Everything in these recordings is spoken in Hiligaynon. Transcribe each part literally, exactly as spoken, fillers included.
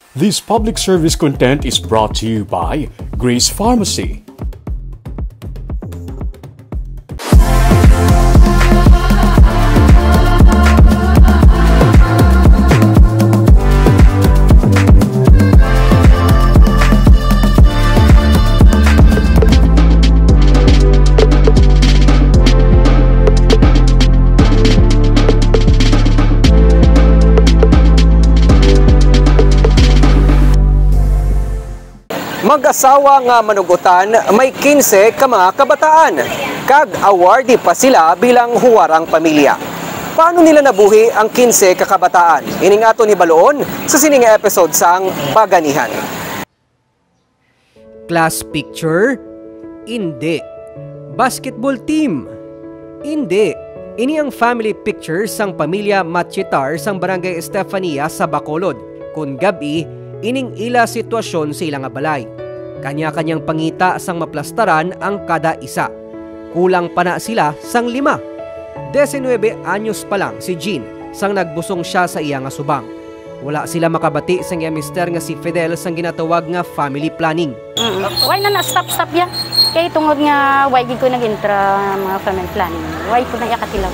This public service content is brought to you by Grace Pharmacy. Mag-asawa nga manugutan may kinse ka mga kabataan, kag awardee pa sila bilang huwarang pamilya. Paano nila nabuhi ang kinse ka kabataan? Ining aton hibaluon sa sini nga episode sang Paganihan. Class picture? Indi. Basketball team? Indi. Ini ang family picture sang pamilya Machitar sang Barangay Estefania sa Bacolod, kun gab-i ining ila sitwasyon sa ila nga balay. Kanya-kanyang pangita sang maplastaran ang kada isa. Kulang pa na sila sang lima. Diecinuebe anyos pa lang si Jean sang nagbusong sia sa iya nga subang. Wala sila makabati sang iya mister nga si Fidel sang ginatawag nga family planning. Mm. Why na na-stop-stop ya? Kay tungod nga why gid ko nag-intra mga family planning. Why ko na iya katilaw?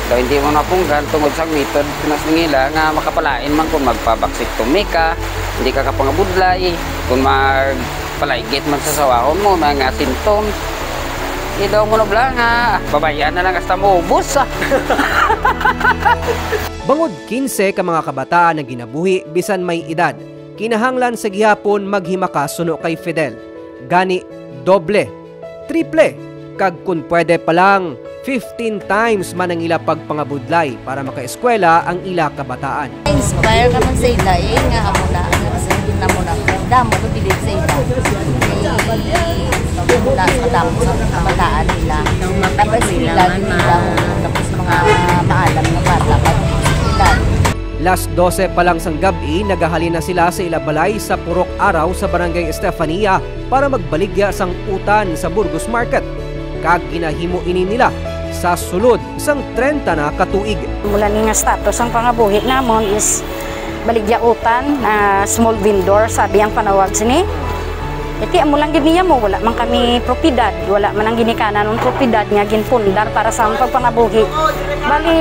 Daw hindi mo napunggan tungod sa method pinas nila nga makapalain man kung magpabaksiktomi ka, hindi ka kapangabudlay, kung magpalaygit man sa sawahon mo, mga symptom. Hindi daw mo na bala nga, babayaan na lang hasta maubos, ah. Bangod kinse ka mga kabataan ang ginabuhi bisan may edad, kinahanglan sa gihapon maghimakas suno kay Fidel. Gani, doble, triple, kag kun pwede pa lang, fifteen times man ang ila pagpangabudlay para makaeskwela ang ila kabataan. Inspire naman sa ila eh, nga amo na, ang sa ila mo na, damo ko dili sa ila. Kay amo na, madamo sa mga kabataan nila. Tapos sila, nila, tapos mga maalam nga bata, pag sila. Las dose pa lang sang gab-i, nagahalin na sila sa ila balay sa Purok Araw sa Barangay Estefania para magbaligya sang utan sa Burgos Market, kag ginahimo ini nila sa sulod sang trenta na ka tuig. Mula ni nga status ang pangabuhi namon is baligya utan, ah, small vendor, sabi ang panawag sini. Iti amo lang gid niya mo, wala man kami propiedad, wala man ang ginikanan ng propiedad nga ginpundar para sa among pagpangabuhi. Bali,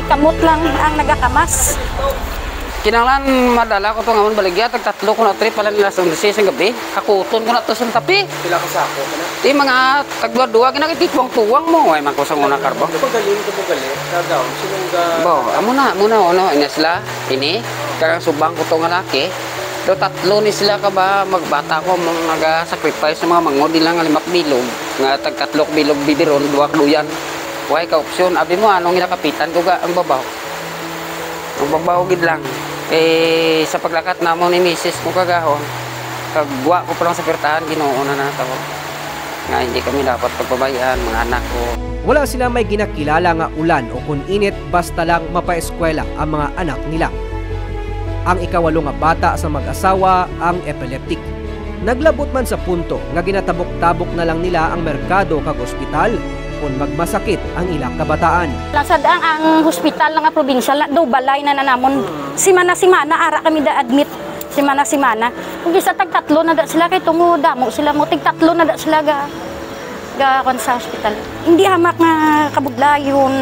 kamot lang ang nagakamas. Kinahanglan madala ko to nga amon baligya, tag tatlo ko na trip pala nila sa onse sa gabi. Kakuton ko na to sa tapi. Pila ka sako ka na? Di mga tagduwa-duwa, ginakitipwang-tuwang mo. Ay, man ko sa una karbo. Ano ba galing, ano ba galing? Kagaon, sinong ga- Bo, amo na, amo na, ano, ina sila, ini, kag ang subang ko to nga laki. Do tatlo ni sila ka ba, magbata ko, mga naga-sacrifice sa mga mango, di lang nga limak bilog, nga tag tatlok bilog bibiron, duwak duyan. Way ka opsyon. Abi mo, anong ginakapitan ko ga, ang babaw. Ang babaw gid lang. Eh, sa paglakat namon ni misis ko kagahon, kag wa ko pa lang sa pirtahan, Ginoo na natabo nga hindi kami dapat pagpabayaan, mga anak ko. Wala sila may ginakilala nga ulan o kun init, basta lang mapaeskwela ang mga anak nila. Ang ikawalo nga bata sa mag-asawa ang epileptic. Naglabot man sa punto nga ginatabok-tabok na lang nila ang merkado kag ospital kon magmasakit ang ila kabataan. Nasad-ang ang hospital nga provincial na do balay na, na namon. Simana-simana ara kami da admit. Simana-simana. Kung isa tag tatlo na da sila kay tungo damo sila mo tig tatlo na da sila ga ga kon sa hospital. Hindi amak nga kabudlayon.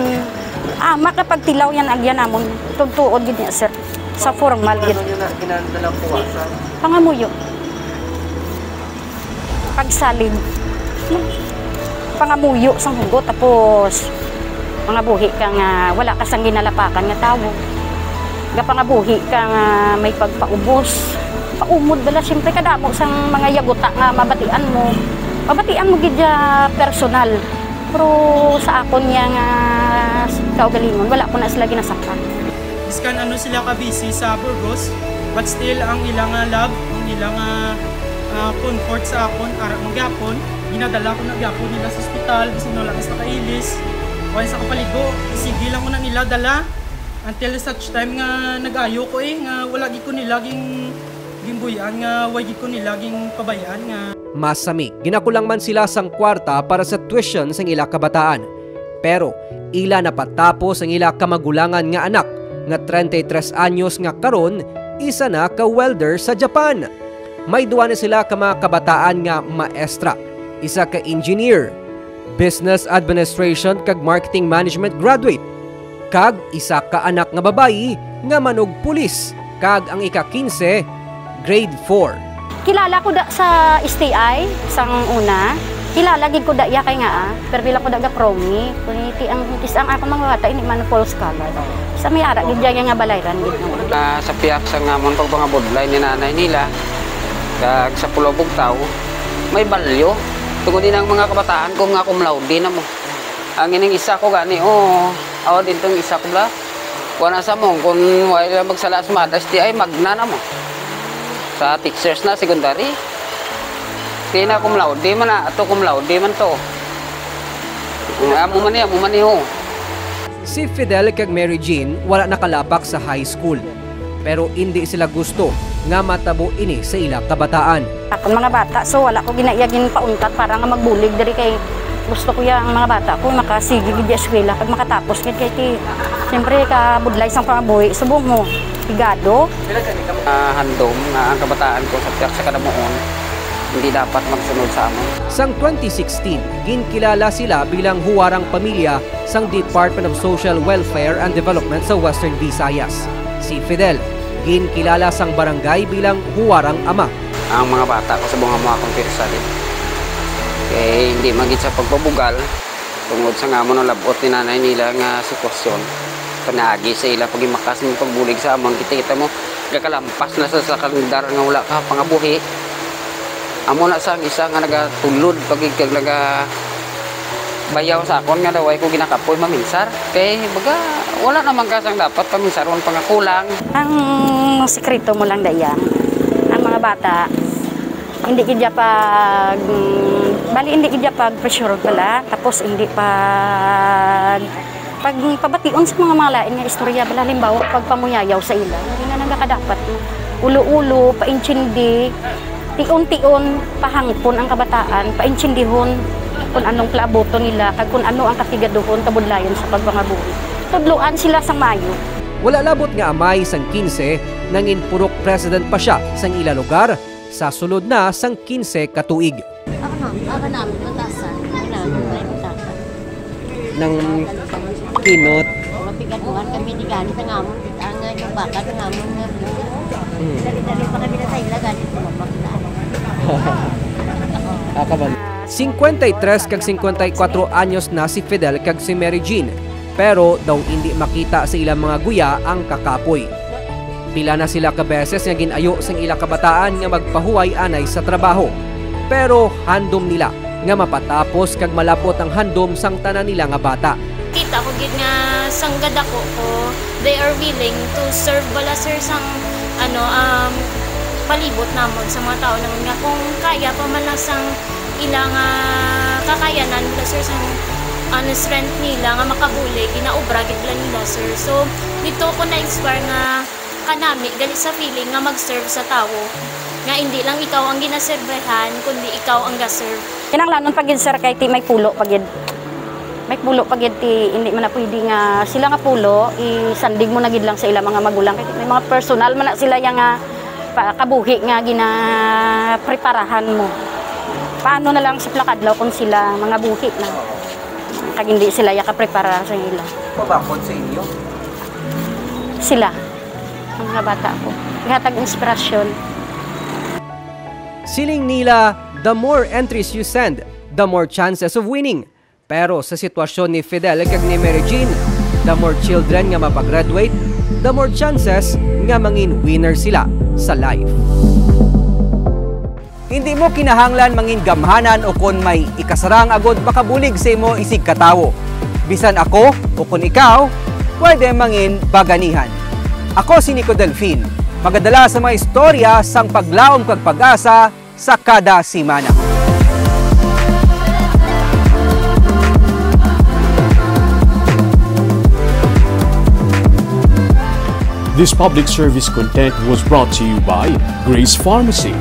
Amak nga pagtilaw yan agyan namon. Tugtuod gid niya, sir. Sa formal gid. Ano niyo na kinahanglan po sa Pangamuyo. Pagsalig. Pangamuyo sang hugot, tapos pangabuhi ka nga wala ka sang ginalapakan nga tawo. Gapangabuhi ka nga may pagpaubos. Paumod bala, siyempre, kadamo sang mga yaguta nga mabatian mo. Mabatian mo gid ya personal. Pero sa akon niya nga kaugalingon, wala ko na sila ginasakpan. Biskan ano sila ka busy sa Burgos, but still ang ilang, ah, love, ang ilang, ah, ah, comfort sa akon, ara man gyapon, ginadala ko na gyapon nila sa ospital, bisan wala na sa kailis, o sa kapaligo, sige lang ko na nila dala, until such time nga nag-ayo ko eh, nga wala gid ko nila ging, gingbuy-an, nga way gid ko nila gingpabay-an nga. Masami, ginakulang man sila sang kwarta para sa tuition sang ila kabataan. Pero ila napatapos ang ila kamagulangan nga anak nga treinta y tres anyos nga karon Isa na ka welder sa Japan. May duwa na sila ka mga kabataan nga maestra, isa ka engineer, business administration kag marketing management graduate, kag isa ka anak nga babayi nga manugpulis, kag ang ika-kinse, grade four. Kilala ko da sa S T I, sang una. Kilala gid ko da iya kay nga, ah, pero bila ko da ga promi. Kung iti ang, kis ang akon mga bata, hindi man full scholar. Sa may ara gid iya nga balayran gid. Ah, sa pihak sa ngamon pagpangabudlay ni nanay nila, kag sa Pulo Bugtaw, may balyo. Tungod din ang mga kabataan ko nga cum laude na mo. Ang ining isa ko gani, oh, aw, din tong isa ko bla. Wala sa mo, kung wala lang magsala sa mada, S T I, magna na mo. Sa teachers na, secondary. Kaya na cum laude man na, ato cum laude man to. Amo man ni, amo man ni ho. Si Fidel kag Mary Jean wala nakalapak sa high school, pero indi sila gusto nga matabo ini sa ila kabataan. Akon mga bata, so wala ko ginaiya ginpauntat para nga magbulig diri kay gusto ko ya ang mga bata ko makasigi gid sa eskwela kag makatapos gid kay ti, siyempre, kabudlay sang pangabuhi subong mo higado. Ah, handom nga ang kabataan ko sa, sa kanamuon hindi dapat magsunod sa amon. Sang twenty sixteen, ginkilala sila bilang huwarang pamilya sang Department of Social Welfare and Development sa Western Visayas. Si Fidel, ginkilala sang barangay bilang huwarang ama. Ang mga bata ko sa bunga mo akong pirsa din. Kay hindi magid sa pagpabugal, tungod sa nga mo nalabot ni nanay nila nga sitwasyon. Panaagi sa ila pagimakas ng pagbulig sa amon, kita-kita mo, gakalampas na sa, sa kalendar nga wala ka pangabuhi. Amo na sang isa nga nagatulod pagig kag naga bayaw sa akon nga daway ko ginakapoy maminsar. Kay baga, wala naman ka sang dapat paminsaron pangakulang. Ang sikreto mo lang dayang, ang mga bata, hindi gid ya pag, mm, bali, hindi gid ya pag pressure pala, tapos hindi pag, pag pabation sa mga, mga lain nga istorya, bala, halimbawa, pagpamuyayaw sa ila, hindi na nagakadapat mo. Ulo-ulo, paintindi, tion-tion, pahangpon ang kabataan, paintindihon kung anong palabuton nila, kag kung ano ang katigaduhon, kabudlayon sa pagpangabuhi. Tudloan sila sang maayo. Wala labot nga amay sang kinse, nangin purok president pa sia sang ila lugar sa sulod na sang kinse ka tuig. Ako na, ako na, matasan. Ako na, matasan. Nang kinot. Mapigaduhan kami ni gani sa ngamon, ang, uh, yung baka sa ngamon nga. Hmm. Dali-dali pa kami na sa ila, gani sa mama. Ah, kaban. Cincuenta y tres kag cincuenta y cuatro anyos na si Fidel kag si Mary Jean, pero daw indi makita sa ilang mga guya ang kakapoy. Pila na sila ka beses nga gin-ayo sang ila kabataan nga magpahuway anay sa trabaho, pero handom nila nga mapatapos kag malapot ang handom sang tanan nila nga bata. Kita ko gid nga sang gadako ko, they are willing to serve bala, sir, sang, ano, um, palibot namon, sa mga tao namon, nga kung kaya pa man lang sang ila nga kakayanan bala, sir, sang, ano, strength nila nga makabulig, ginaobra gid bala nila, sir. So, dito ko na-inspire nga kanami gali sa feeling nga mag-serve sa tawo, nga indi lang ikaw ang ginaserbihan, kundi ikaw ang ga-serve. Kinahanglanon pa gid, sir, kay ti may pulo pa gid. May pulo pa gid ti indi man na pwede nga sila nga pulo, isandig mo na gid lang sa ila mga magulang. Kay may mga personal man na sila yang, ah, pa-, kabuhi nga ginapreparahan mo. Paano na lang sa plakadlaw kung sila mga buhi na? Kag hindi sila ya kaprepara sa ila. Mabakod sa inyo? Sila. Ang mga bata ko. Ihatag inspirasyon. Siling nila, the more entries you send, the more chances of winning. Pero sa sitwasyon ni Fidel kag ni Mary Jean, the more children nga mapagraduate, the more chances nga mangin winner sila sa life. Hindi mo kinahanglan mangin gamhanan ukon may ikasarang agod makabulig sa imo isig ka tawo. Bisan ako ukon ikaw, pwede mangin baganihan. Ako si Nico Delfin. Magadala sa mga istorya sang paglaom kag pag-asa sa kada semana. This public service content was brought to you by Grace Pharmacy,